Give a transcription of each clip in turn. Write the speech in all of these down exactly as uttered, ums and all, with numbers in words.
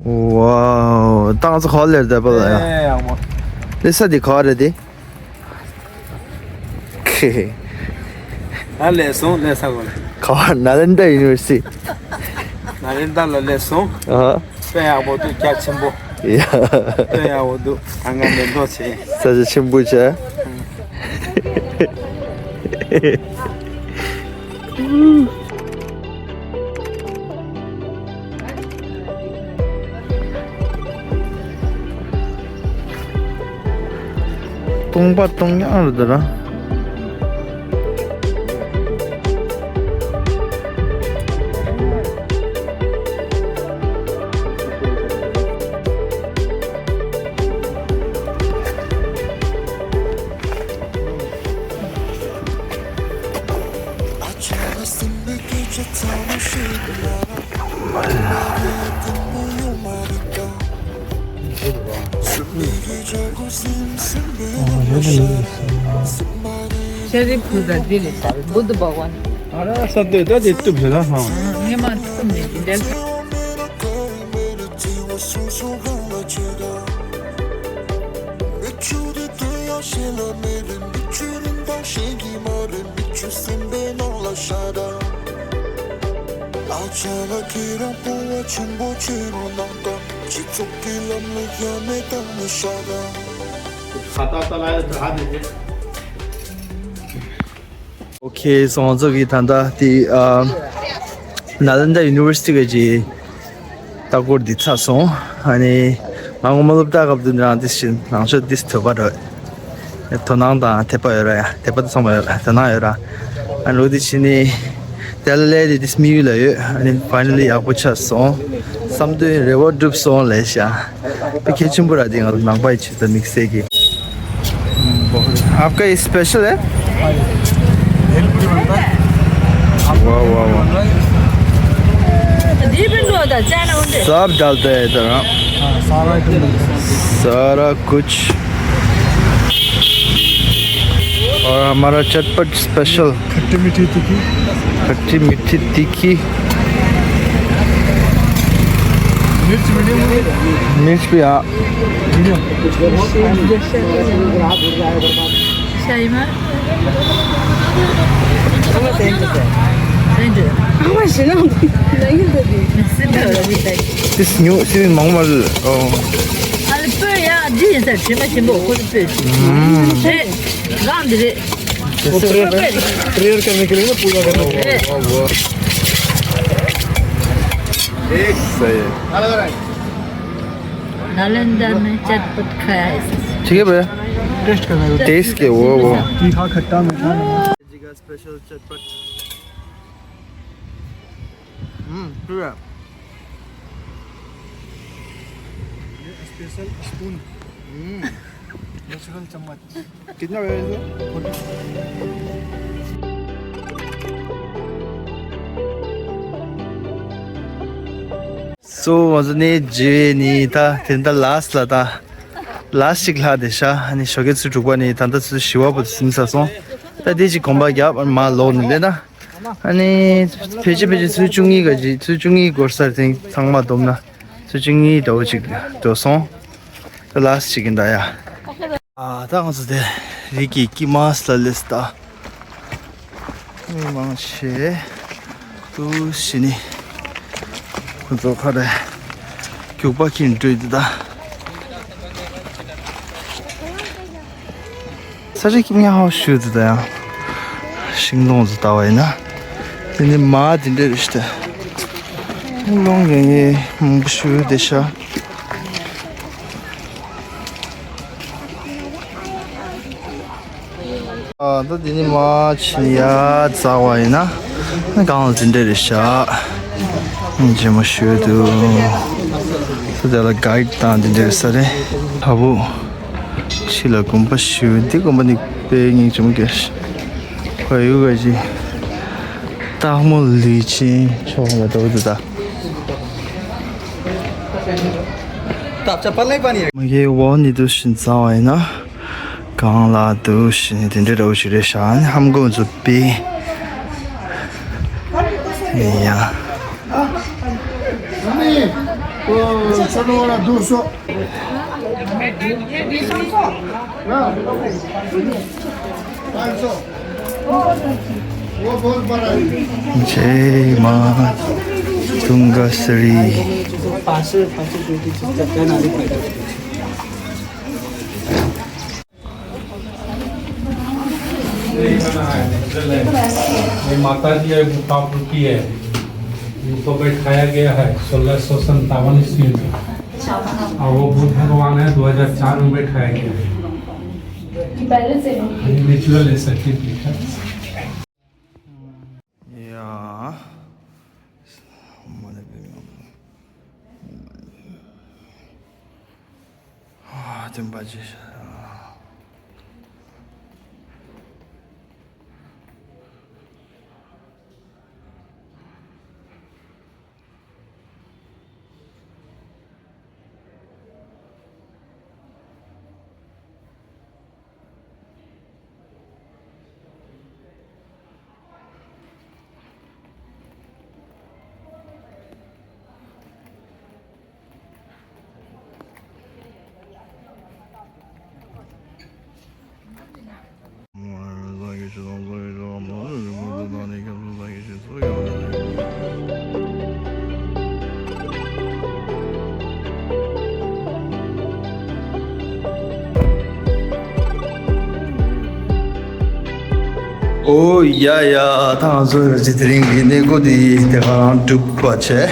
ཝའོ། ཏང་ཙི་ག་པར་སླེབས་བསྡད་པ་ལ་ཡ། ཨེ་ཡག་པོ། སླེབས་ས་དེ་ག་པར་རེད་དེ། ཁེ། ད་སླེབས་སོང་། སླེབས་ས་གོ་ལ། ག་པར། ནཱ་ལེན་དྲ་ཡུ་ནི་ཝར་སི་ཊི། ནཱ་ལེན་དྲ་ལ་སླེབས་སོང་། ཨ། དཔེ་ཡག་པོ་འདུག་རྒྱ་ཆེན་པོ། ཡ། དཔེ་ཡག་པོ་འདུག་ཨ་ང་མེ་ཏོག་བྱས། ས་ཆ་ཆེན་པོ་བྱས། སྟོང་པ་སྟོང་རྐྱང་རེད་ད་ར། ཤ་རི་ཕུ་ཟ་འདི་རེད། བུདྡྷ་བྷ་ག་ཝཱན། ཨ་ར་ས་དེ་ད་དེ་གཏུབ་ཟེར་ད་ཧང་། ངས་མ་གཏུབ་ནས་འདི་འདྲ། ཨོ་ཁེ། སོང་ཙོག་གི་ད་ལྟ་དེ་ཨ་ནཱ་ལན་དཱ་ཡུ་ནི་ཝར་སི་ཊི་གི་ལྟ་སྐོར་འདི་ཚར་སོང་། ཨ་ནི་ང་སྔོན་མ་སློབ་གྲྭ་སྐབས་དུ་རང་དེ་བཞིན་རང་ཤོག་དེ་ཐོས་པ་རེད། དོ་སྣང་དང་དད་པ་ཡོད་ར་ཡ། དད་པ་དང་ཚང་མ་ཡོད་ར། དོ་སྣང་ཡོད་ར། ཨ་ལོ་དེ་ཕྱི་ནི་དེ་ལ་ལས་དེ་དེ་དམིགས་ཡུལ་ལ་ཡོད། ཨ་ནི་ཕའི་ནལ་ལི་ཡག་པོ་ཆགས་སོང་། བསམ་དོན་རེ་བ་འགྲུབ་སོང་ལས་ཤ། དཔེ་གལ་ཆེན་པོ་ར་དེ་ང་ཚོ་ནང་པའི་ཆེད་དུ་དམིགས་བསལ་གྱི། आपका ये स्पेशल है? वाह, वाह, वाह। सब डालता है इधर, हाँ। सारा कुछ। और हमारा चटपट स्पेशल। खट्टी मीठी तीखी। खट्टी मीठी तीखी। मिर्च मीडियम होगी? मिर्च भी, हाँ। मीडियम। शाही मार। This new, this is མང་མ། ཨ་ལ་སྤོས་ཡ། འདི་ཡིན་ས། དྲི་མ་ཞིམ་པོ་ཁོ་ཚོ་སྤོས་ཤིག་རེད། རང་འདི་རེད། प्रेयर करने के लिए ना, पूजा करने के लिए। वाह, वाह। एक सही है। नालंदा में चटपट खाया है। ठीक है भैया। टेस्ट करना है। टेस्ट के वो, वो। तीखा, खट्टा, मीठा, नमक। जी का स्पेशल चटपट। हम्म, पूरा। ये स्पेशल स्पून। हम्म। नेचुरल चम्मच। कितना है इसमें? सो ང་ཚོ་ནི་རྗེས་ནི་ད་དེ་འདྲ་ལཱ་སི་ལ་ད་ལཱ་སི་ཅིག་ལྷག་དེ་ཤ། ཨ་ནི་ཞོགས་ཀའི་ཚོ་དྲུག་པ་ནི་ད་ལྟ་ཚོ་བཞི་པ་བུ་ཟིན་ས་སོང་། ད་དེ་ཅིག་གོམ་པ་རྒྱབ། ཨ་ནི་མ་ལོག་ནི་ལེ་ན། ཨ་ནི་ཕལ་ཆེར་ཕལ་ཆེར་ཚོད་བཅུ་གཉིས་ག་ཅིག་ཚོད་བཅུ་གཉིས་འགོར་ས་རེད། ཚང་མ་བསྡོམས་ན་ཚོད་བཅུ་གཉིས་འདྲ་བོ་ཅིག་འགྲོ་སོང་། ད་ལཱ་སི་ཅིག་ཡིན་ད་ཡ། ཨ་ད་ང་ཚོ་དེ་རི་གི་དཀྱིལ་མ་ལ་སླེབས་ད། མི་མང་ཆེ་འདུག་ཤི་ནི། ཁོ་ཚོ་ཁ་རེ་རྒྱུག་པ་ཁྱེར་འགྲོ་འདུག་ད། ས་ཆ་སྐྱིད་ཉག་ཧ་ཞུ་འདུག་ད་ཡང་། ཤིང་སྡོང་ཚོ་ལྟ་བ་ཡིན་ན། དེ་ནི་མ་དེ་འདྲ་རེད་ཤི་ད། ལོང་ཡང་ཡེ་མང་པོ་ཞུ་བསྡད་ཤག་ཨ་ད་འདི་ནི་མ་ཕྱིན་ཡ་རྩ་བ་ཡིན་ན་ནི་གང་ལ་འདི་འདྲ་རེད་ཤག་ཨིན་ཇི་མ་ཞུ་དུ། ད་དེ་ལ་གའིཌ་དང་འདི་འདྲ་རེད་ས་རེད། ལྷ་བུ་ཕྱི་ལ་དགོན་པ་ཞུ། འདི་དགོན་པ་ནི་དཔེ་སྙིང་རྗེ་མོ་གལ་ཤ། ཁོ་ཡུ་ག་ཅི་སྟག་མོ་ལུས་ཆེན་ཕྱོགས་ལ་འགྲོ་འདུག་ད། མ་གི་འོ་ནི་དུ་ཤིན་ཙང་བ་ཡིན་ན་གང་ལ་དུ་ཤིན་དེ་འདྲའི་ར་བ་ཞིག་རེད་ཤག་ཧམ་གོ་མཛུབ་པི་ཡ། तो चलो वाला दो सौ। जय माँ तुंगेश्वरी। ये माता जी है, गुफा फूटी है, इनको बैठाया गया है सोलह सौ संतावन ईस्वी में। और वो बुद्ध भगवान है, दो हज़ार चार में बैठाया गया है। ये नेचुरल है, सर्टिफिकेट है। ཡ། སྟོན་པ་ཅི། ཨོ་ཡ་ཡ། ད་ང་ཚོ་ཡོད་ཚད་དེ་རིང་གི་གནས་སྐོར་འདི་དེ་ག་རང་གྲུབ་པ་བྱས།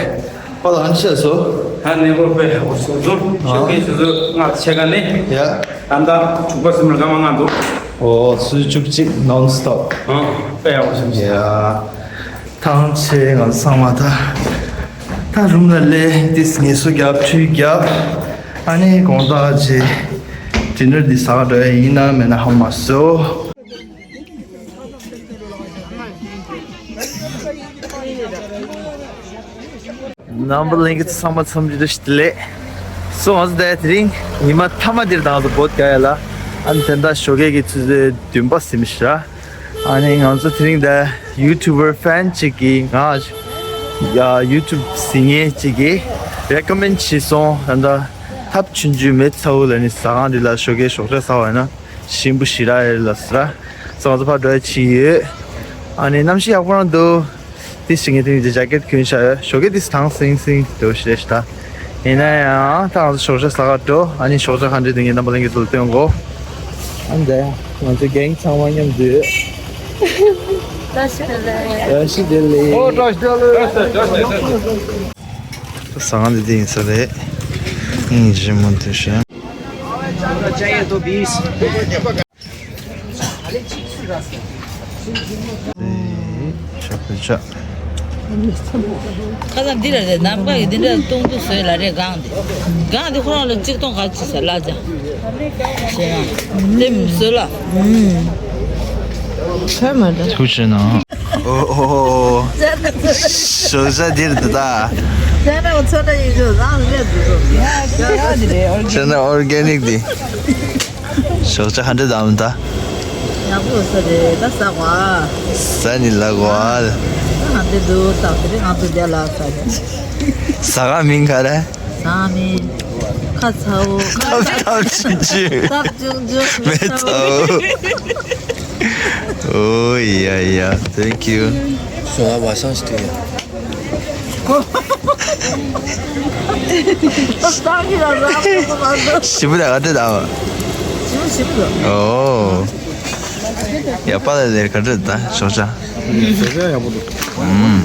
པ་ལ་ཧན་ཤ་སོ། ད་གནས་སྐོར་དཔེ་ཡག་པོ་བྱུང་སོང་། ཨ། ཤོད་མཁན་ཞིག་ཚོ་ང་ཆེ་ག་ནས། ཡ། ད་ལྟ་དྲུག་པ་སུ་མི་སྐར་མ་ལྔ་འདུག་ཨོ་སུ་བཅུ་གཅིག་ནོན་སི་ཊོབ། ཨ། དཔེ་ཡག་པོ་བྱུང་སོང་། ཡ། ཐང་ཆེ་ང་ཚང་མ་ད། ད་རུམ་ལ་སླེབས་ཏིས་ངལ་གསོ་རྒྱབ་ཁྲུས་རྒྱབ། ཨ་ནི་དགོང་དག་ཅིག་ཌི་ནར་འདི་ཟ་ག་འགྲོ་ཡ་ཡིན་ན་མེད་ན་ཧ་མ་སོ། རྣམ་པ་ལྷན་རྒྱས་ཚང་མ་འཚམས་འདྲི་བཀྲ་ཤིས་བདེ་ལེགས། སོ་ང་ཚོ་ད་དེ་རིང་ཉི་མ་མཐའ་མ་འདིར་དང་ཚོ་བོད་ག་ཡ་ལ། ཨ་ནི་དེ་འདྲ་ཞོགས་ཀས་ཀྱི་ཆུ་ཚོད་བདུན་པ་ཟིན་ཤག་ཨ་ནི་ང་ཚོ་དེ་རིང་ད་ཡུ་ཊུབ་པར་ཕན་གཅིག་གིས་ང་ཡ་ཡུ་ཊུབ་གཟིགས་མཁན་གཅིག་གིས་རེ་ཀོ་མེན་བྱས་སོང་། ད་ལྟ་ཐབ་ཆུང་ཆུང་མེ་ཚ་བོ་ལ་ནི་ཟ་ཁང་འདི་ལ་ཞོགས་ཀས་ཞོགས་ཇ་ཟ་བ་ཡིན་ན་ཞིམ་པོ་ཞེ་དྲག་ཡོད་ལ་ཟེར། སོ་ང་ཚོ་ཕར་འགྲོ་ཡ་ཅིག་ཡོད། ཨ་ནི་གནམ་གཤིས་ཡག་པོ་རང་འདུག་དེ་ཞིག་ངས་དེ་ནི་ཇེ་ཀེཊ་གྱོན་བཞག་ཡོད། ཞོགས་ཀས་དེ་དྭངས་སིང་སིང་འདུག་ཞེས་ད། ཡིན་ན་ཡང་ད་ང་ཚོ་ཞོགས་ཇ་ཟ་ག་འགྲོ། ཨ་ནི་ཞོགས་ཇ་ག་འདྲ་འདུག་ངས་རྣམ་པ་ལྷན་རྒྱས་ཚོ་ལ་སྟོན་གོ། ཨ་འདྲ་ང་ཚོ་གེང་ཚང་མ་མཉམ་དུ་ཡོད། བཀྲ་ཤིས་བདེ་ལེགས། བཀྲ་ཤིས་བདེ་ལེགས། ཨོ་བཀྲ་ཤིས་བདེ་ལེགས། ཟ་ཁང་འདི་དེ་ཡིན་ས་རེད། ཨིན་ཇི་མོ་དུ་ཤ། ཁ་སང་འདི་ལ་རེད། ནམ་མཁའ་གི་འདི་འདྲ་སྟོང་དུ་བཟོས་ལ་རེད། གང་འདི་གང་འདི་ཁོ་རང་ལ་གཅིག་སྟོང་ག་ཅི་ཟེར་ལ་ཅང་ཞེ་ཡང་དེ་མི་བཟོས་ལ། ཐོས་མ་འདྲ། ཐུགས་ཆེ་ན། ཨོ་ཨོ་ཨོ། ཞོགས་ཇ་འདིར་འདི་ད། ཟས་ནི་འོ་ཚོད་ལྟ་ཡིན་ཞོག་རང་སླེབས་འདུག་ཟེར་ནས་ཨོར་གེ་ནིག་འདི། ཞོགས་ཇ་ག་འདྲ་དམ་ད། ཡག་པོ་ཟེར་རེད་ད་ཟ་བ། ཟ་ནི་ལ་བ། ད་ང་འདི་འདུག་ད་དེ་རིང་ང་ཚོ་བསྡད་ལ་ཟ་ནི། ཟ་ག་མིང་ག་རེ། ཟ་མིང་། ཁ་ཚ་བོ། ཁ་ཚ་ཆུང་ཆུང་། ཁ་ཆུང་ཆུང་། མེ་ཚ་བོ། ཨོ་ཡ་ཡ། Thank you། ཞོགས་པ་སང་སྟེ། ཞིམ་པོ་དང་ག་འདྲ་དང་། ཞིམ་པོ་ཞིམ་པོ། ཨོ། ཡ་པ་ལ་ལེར་ག་འདྲ་དང་ཞོགས་ཇ། ཞོགས་ཇ་ཡག་པོ་འདུག་ཨུམ།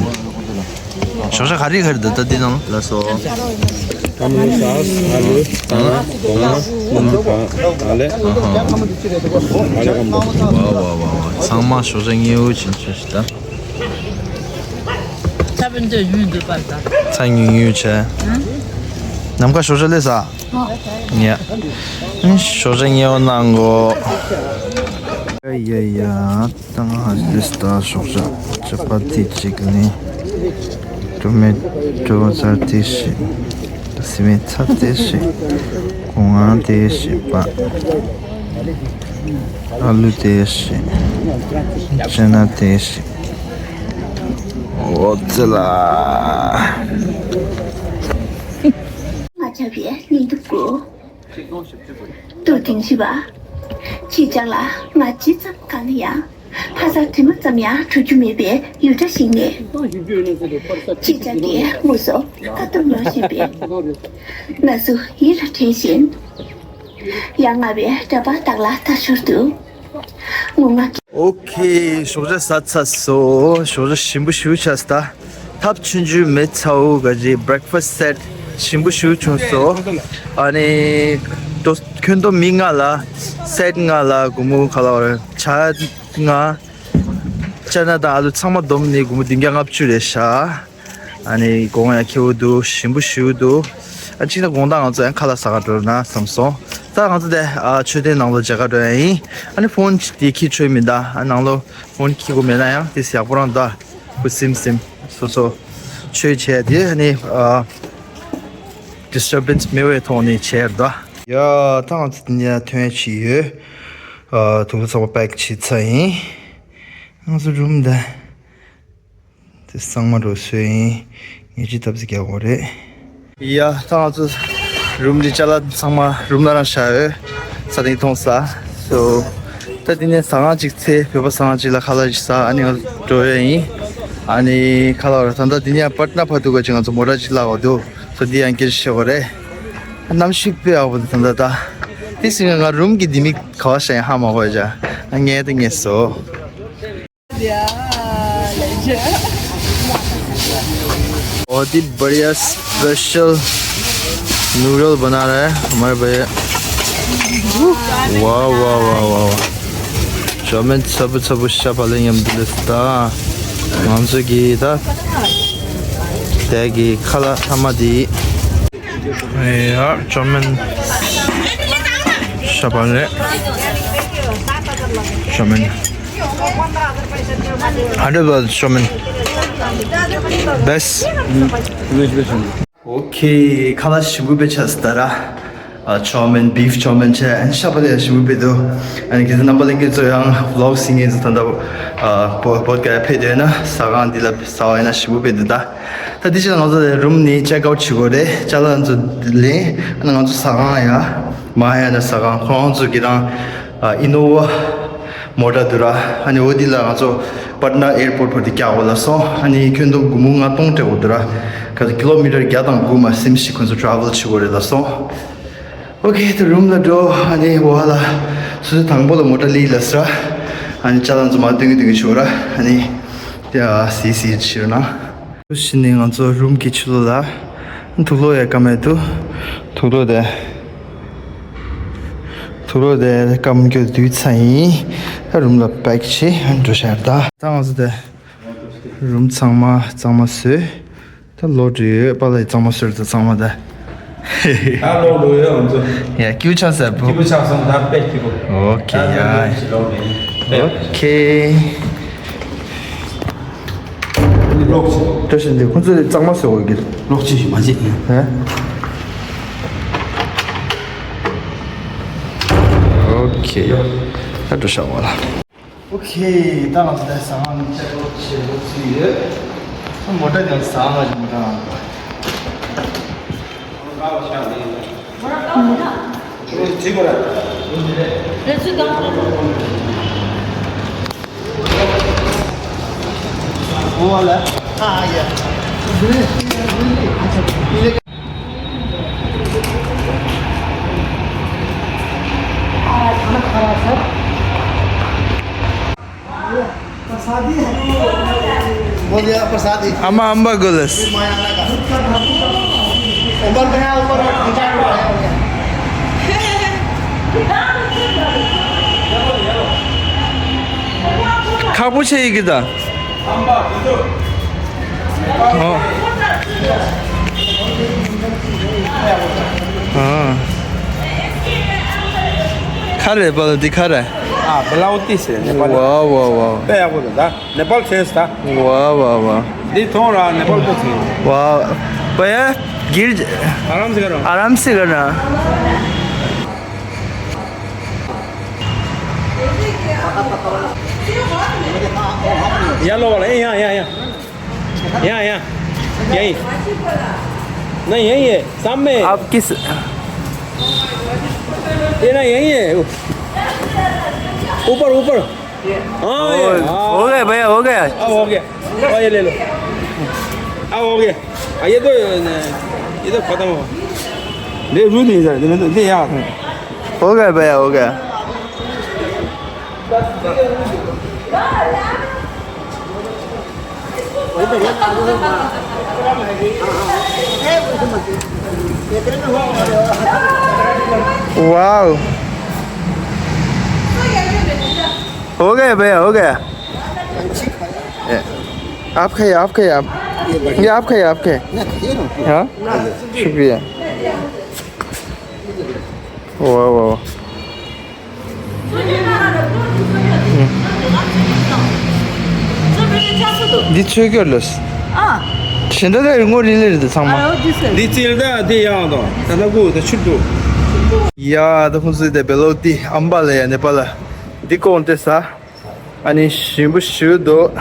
ཞོགས་ཇ་ག་རེ་ག་རེ་འདུག་ད་འདི་ནང་ལ་སོ། ཏ་མོ་ཟ་ཨ་ལུ་ཏ་མ་གོང་མ་མ་ནུ་ཏ་ཨ་ལེ། ཨ་ལེ་ཀམ་པོ། ཝ་ཝ་ཝ་ཝ། ཚང་མ་ཞོགས་ཇ་མཉེས་པོ་བྱིན་ཆོག་ཤི་ད། ཚ་བན་དུ་ཡུན་འདུག་པ་ད། ཚ་ཉུང་ཉུང་བྱས། ནམ་མཁའ་ཞོགས་ཇ་ལས་ཟ། ཉ། ཞོགས་ཇ་མཉེས་པོ་གནང་གོ། ཡ་ཡ་ཡ། ད་ང་ཧ་ལས་ད་ཞོགས་ཇ་ཅ་པ་ཏི་གཅིག་ནི། ཊོ་མེ་ཊོ་ཚར་ཏི་ཞིག་ད་སི་མེ་ཚར་ཏི་ཞིག་སྒོང་ང་ཏི་ཞིག་པ། ཨ་ལུ་ཏི་ཞིག་ཅེ་ན་ཏི་ཞིག་འོ་ཙི་ལ། བྱ་བའི་སྙིང་སྟོབས་དགུ། ཏུ་དིང་ཞི་བ། ཅི་ཅང་ལ་ང་ཇི་ཙམ་གང་ན་ཡང་ལྷ་སར་དྲི་མ་ཙམ་ཡང་བྲོ་རྒྱུ་མེད་པའི་ཡུལ་གྲུ་ཞིག་ནས། ཅི་ཅང་གི་དངོས་སུ་དཀའ་སྡུག་མྱོང་བཞིན་པའི་ན་ཟུག་ཡིད་ལ་དྲན་བཞིན། ཡ་ང་བའི་འདྲ་པར་དག་ལ་ལྟ་ཞོར་དུ། ངུ་ངག་གི། ཨོ་ཁེ། ཞོགས་ཇ་ཟ་ཚར་སོང་། ཞོགས་ཇ་ཞིམ་པོ་ཞེ་པོ་ཆགས་སོང་། ད་ཐབ་ཆུང་ཆུང་མེ་ཚའུ་ག་རེ་བྷི་རེག་ཕ་སི་སེ་ཊི་ཞིམ་པོ་ཞེ་པོ་བྱུང་སོང་། ཨ་ནི་ཏོ་ཁྱོན་བསྡོམས་མི་ལྔ་ལ་སེ་ཊི་ལྔ་ལ་སྒོར་མོ་ག་ལ་བར་ཇ་ལྔ། ཅ་ན་དང་ཨ་ལུ་ཚང་མ་བསྡོམས་ནས་སྒོར་མོ་བདུན་བརྒྱ་ལྔ་བཅུ་རེད་ཤག་ཨ་ནི་གོང་ཡང་ཁེ་པོ་འདུག་ཞིམ་པོ་ཞེ་པོ་འདུག་ཨ་གཅིག་ན་དགོང་དག་ང་ཚོ་ཡང་ཁ་ལག་ཟ་ག་འགྲོ་ན་བསམ་སོང་། ད་ང་ཚོ་དེ་ཨ་མཆོད་རྟེན་ནང་ལོགས་མཇལ་ག་འགྲོ་ཡ་ཡིན། ཨ་ནི་ཕོན་དེ་ཁྱེར་ཆོག་མི་འདུག་ཨ་ནང་ལོགས་ཕོན་ཁྱེར་དགོས་མེད་ན་ཡང་དེ་ཡག་པོ་རང་འདུག་ཁུ་སིམ་སིམ་སོ་སོ་ཆོས་བྱས་དེ་ཨ་ནི་ཨ་ཌི་སི་ཊར་བེན་སི་མེད་པའི་ཐོག་ནས་བྱས་འདུག་ཡ་ད་ང་ཚོ་དེ་ནས་ཐོན་བྱས་ཡོད། ཨ་དུག་ལོག་ཚང་མ་པེག་བྱས་ཚར་ཡིན། ང་ཚོ་རུམ་དེ། དེ་གཙང་མ་འགྲོ་སྲོལ་ཡིན། ངས་ཅི་ཐབས་ཤིག་རྒྱག་དགོས་རེད། ཡ་ད་ང་ཚོ་རུམ་འདི་ཅ་ལག་ཚང་མ་རུམ་ལ་རང་བཞག་ཡོད། ས་སྟེང་མཐོང་ས། སོ་ད་འདི་ནས་ཟ་ཁང་གཅིག་འཚོལ། བོད་པ་ཟ་ཁང་གཅིག་ལ་ཁ་ལག་ཅིག་ཟ། ཨ་ནི་ང་ཚོ་འགྲོ་ཡ་ཡིན། ཨ་ནི་ཁ་ལག་ར་ད་ལྟ་འདི་ནས་པཊ་ན་བར་དུ་ག་ཅིག་ང་ཚོ་མོ་ཊ་ཅིག་བརླག་འགྲོ་འདུག་སོ་འདི་ཡང་སྐྱེལ་ཤེས་དགོས་རེད། གནམ་གཤིས་དཔེ་ཡག་པོ་འདུག་ད་ལྟ་ད། དེ་སྲིད་ང་རུམ་གྱི་ལྡེ་མིག་ག་བ་བཞག་ཡིན་ཧ་མ་གོ་ཡ། ང་ངལ་དེ་ངལ་སོང་། बहुत ही बढ़िया स्पेशल नूडल बना रहा है हमारे भैया। वाह, वाह, वाह, वाह, वाह। चाउमिन सब सब शाबाले यम दिलस्ता। मांसो की था। तैगी खाला हमादी। या चाउमिन शाबाले। चाउमिन। हंड्रेड बात चाउमिन। बेस्ट। ཨོ་ཁེ། ཁ་ལག་ཞིམ་པོ་དཔེ་ཆགས་སོང་ད་ར། ཨ་ཅའོ་མིན། བིཕ་ཅའོ་མིན་བྱས། ཨ་ནི་ཤ་བག་ལ་ཡ་ཞིམ་པོ་དཔེ་འདུག་ཨ་ནི་གལ་སྲིད་རྣམ་པ་ལྷན་རྒྱས་ཚོ་ཡང་ཝི་ལོག་གཟིགས་མཁན་ཚོ་ད་ལྟ་ཨ་བོ་བོད་ག་ཡ་ཕེབས་བསྡད་ན་ཟ་ཁང་འདི་ལ་ཟ་བ་ཡིན་ན་ཞིམ་པོ་དཔེ་འདུག་ད་ད་འདི་ཕྱིར་ང་ཚོ་རུམ་ནས་ཅེག་ཨའུཊ་བྱེད་དགོས་རེད། ཅ་ལག་ཚོ་ལེན། ཨ་ནི་ང་ཚོ་ཟ་ཁང་ཡ་མ་ཧ་ཡ་ན་ཟ་ཁང་ཁོ་རང་ཚོ་གི་རང་ཨ་ཨི་ནོ་ཝ་མོ་ཊ་འདུག་ར། ཨ་ནི་འོ་འདི་ལ་ང་ཚོ་པཊ་ན་ཨེར་པོརཊ་བར་དུ་བཀྱག་དགོས་ལབ་སོང་། ཨ་ནི་ཁྱོན་བསྡོམས་སྒོར་མོ་ལྔ་སྟོང་སྤྲད་དགོས་འདུག་ར། ག་ཚོད་ཀི་ལོ་མི་ཊར་བརྒྱ་དང་དགུ་མ་ཟིན་ཞིག་ཁོ་ཚོ་ཊ་རེ་ཝལ་བྱེད་དགོས་རེད་ལབ་སོང་། ཨོ་ཁེ། ད་རུམ་ལ་འགྲོ། ཨ་ནི་འོ་ལ་སོ་སོ་དང་པོ་ལ་མོ་ཊ་ལི་ལ་སྲ། ཨ་ནི་ཅ་ལག་ཚོ་མ་སྟོན་གི་སྟོན་གི་བྱོས་ར། ཨ་ནི་ཡ་སི་སི་ཕྱིར་ན། ཕྱིན་ནས་ང་ཚོ་རུམ་གྱི་ཕྱི་ལོགས་ལ་དུག་ལོག་ཡ་ཀ་མེད་དུ། དུག་ལོག་དེ། དུག་ལོག་དེ་སྐམ་རྒྱུ་དུས་ཚ་ཡིན། ད་རུམ་ལ་པེག་བྱེད་འགྲོ་ཤར་ད། ད་ང་ཚོ་དེ་རུམ་ཚང་མ་གཙང་མ་བཟོས། ད་ལོག་འགྲོ་ཡོད་པ་ལ་གཙང་མ་བཟོས་ད་གཙང་མ་ད། ད་ལོག་འགྲོ་ཡོད་ང་ཚོ། ཡ་སྐྱིད་པོ་ཆགས་ས་པོ། སྐྱིད་པོ་ཆགས་སོང་ད་དཔེ་སྐྱིད་པོ། ཨོ་ཁེ་ད་ཡ། ལོག་འགྲོ་ཡོད་ཞིག་ལོག་འགྲོ་ཡོད། ཨོ་ཁེ། ལོག་ཅིག་བཀྲ་ཤིས་འདི་ཁོང་ཚོ་ལས་གཙང་མ་བཟོ་དགོས་ཀྱི། ལོག་ཅིག་མ་བྱེད་ཨ། ཧ། ཨོ་ཁེ། ད་འགྲོ་ཤག་བ་ལ། ཨོ་ཁེ། ད་ང་ཚོ་ད་ཟ་ཁང་ནས་ཅེག་ཨའུཊ་བྱེད་ལོག་ཚུད་ཡོད། ད་མོ་ཊ་ཀྱང་ཟ་ཁང་གི་མོ་ཊ་ནང་། बोल दिया प्रसाद ही। अम्मा अम्बा गुलस। फिर मैं आना का। ऊपर गया, ऊपर नीचे आ गया। ཁག་པོ་ཆེ་ཡི་གི་ད། ཨོ། ཨ། ཁ་རེ་པ་ལ་འདི་ཁ་རེ། ཨ་བླའུ་ཏི་ཟེར་ནེ་པ་ལི། ཝའོ་ཝའོ་ཝའོ། དཔེ་ཡག་པོ་འདུག་ད། ནེ་པཱལ་ཕེན་ད། ཝའོ་ཝའོ་ཝའོ། འདི་མཐོང་ར་ནེ་པཱལ་ཕེན་ཟེར། ཝའོ། བ་ཡ་གིར། ཨ་རམ་སེ་ཀར་ན། ཨ་རམ་སེ་ཀར་ན། ཡ་ལོ་བ་ལ་ཡ་ཡ་ཡ། ཡ་ཡ། ཡ་ཡི། नहीं, यही है, सामने है। आप किस ये ना, यही है। ऊपर, ऊपर। हाँ, ये, हाँ। हो गया भैया, हो गया। अब हो गया। और ये ले लो। अब हो गया। आ, ये तो, ये तो खत्म हो। ले, रू नहीं सर, ले, ले यार। हो गया भैया, हो गया। वाह। हो गया भैया, हो गया। ये, आप खाइए, आप खाइए, आप। ये आप खाइए, आप खाइए। हाँ, शुक्रिया। वाह, वाह, वाह। འདི་ཚོས་སྐྱོར་ལོས། ཨ། གཞན་དག་ལ་ངོ་ལི་ལི་རེད་ཚང་མ། འདི་ཚིལ་ད་འདི་ཡང་དང་ད་ལྟ་ཀུ་ད་ཆུ་འདུག་ཡ་ད་ཁོང་ཚོས་དེ་བེ་ལོ་འདི་ཨམ་པ་ལ་ཡ་ནེ་པ་ལ་འདི་ཀོང་ཏེ་ས། ཨ་ནི་ཞིམ་པོ་ཞུ་འདུག་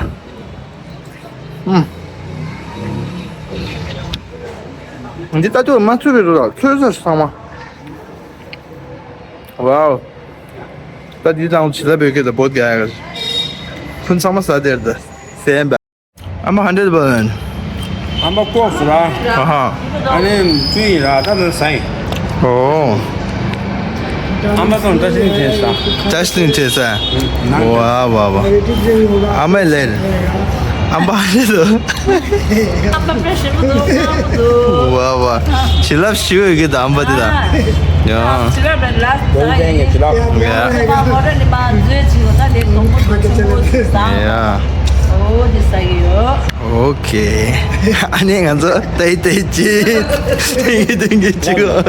ཨུམ། འདི་ལྟ་དུས་མ་ཚོས་པའི་རོ་ལ་ཚོས་ཟེར་ཚང་མ། ཝའོ། ད་འདི་དང་བྱི་ལ་བོད་སྐད་དང་བོད་རྒྱ་ཡག་ཕུན་ཚང་མ་ཟ་དེར་ད་སེམས་པ། ཨ་མ་ཧན་ཌེ་བན། ཨ་མ་ཀོག་སུ་ར། ཨ་ཧ། ཨ་ནི་ཅུ་ཡི་ར་ད་ད་ས་ཡི། ཨོ། ཨ་མ་སོང་བཀྲ་ཤིས་བདེ་ལེགས། བཀྲ་ཤིས་བདེ་ལེགས། ཝ་ཝ་ཝ། ཨ་མའི་ལེར། ཨམ་པ་ཧན་ཌེ་དོ། ཨ་པ་པེ་ཤི་མོ་དོ་ཀམ་དོ། ཝ་ཝ། བྱིན་རླབས་ཞུ་ཡོད་ཀྱི་དམ་པ་དེ་དང་། ཡ། བྱིན་རླབས་ལ་ལ་ད་ཡིན་ཡ། ད་མོ་ར་ནི་མ་མཛོད་ཅིག་ད་ལེ་དོང་པོ་དོ་ཆུ་མོ་ཟ། ཡ། ཨོ་དེ་ཟ་གི་ཡོད། ཨོ་ཁེ། ཨ་ནི་ང་ཚོ་ཏེ་ཏེ་ཅི། ཏེ་ཏེ་ཅི་གོ།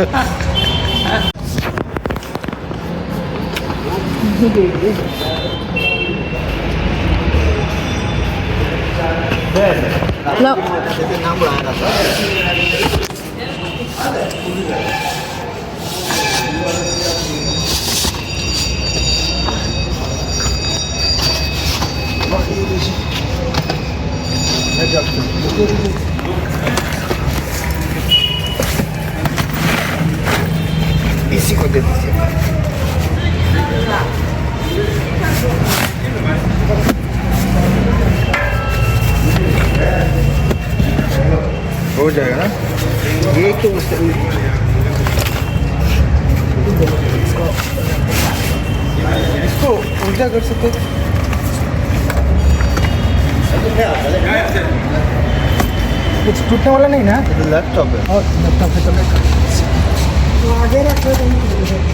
इसी को दे दीजिए। हो जाएगा ना? ये तो उससे इसको, इसको उल्टा कर सकते हैं। कुछ टूटने वाला नहीं ना? लैपटॉप है। और लैपटॉप है तो मैं तो आगे रखो तो नहीं टूटेगा।